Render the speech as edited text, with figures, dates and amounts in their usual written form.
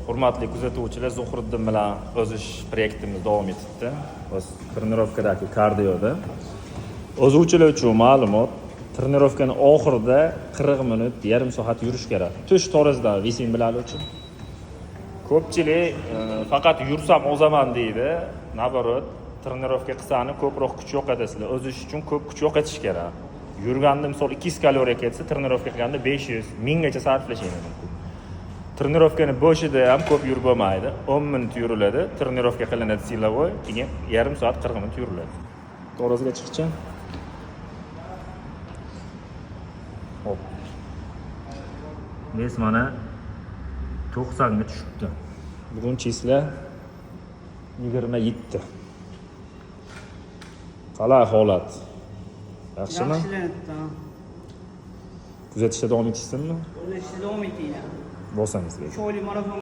Hurmatli kuzatuvchilar, Zuhriddin bilan o'zish proyektimiz davom etibdi. O'z trenirovkadagi kardioda. O'zuvchilar uchun ma'lumot: trenirovkani oxirida 40 minut, yarim soat yurish kerak. Tush to'g'risida вес ing bilali uchun. Ko'pchilik faqat yursam ozaman deydi. Наоборот, trenirovka qilsani ko'proq kuch yo'qotasizlar. O'zish uchun ko'p kuch yo'qotish kerak. Yurganda misol 200 kaloriya ketsa, trenirovka qilganda 500, 1000 gacha sarflashingiz mumkin. Trenirovkani boshida ham ko'p yurib bo'lmaydi. 10 minut yuriladi, trenirovka qilinadi силовой, keyin yarim soat, 40 minut yuriladi. To'g'risiga chiqchi. Hop. Вес mana 90 ga tushibdi. Bugun числа 27. Qalay holat? Yaxshimi? Yaxshilanibdi. Kuzatishda davom etishsinmi? Kuzatishda davom etinglar. Bosangiz. 3 oylik marafon.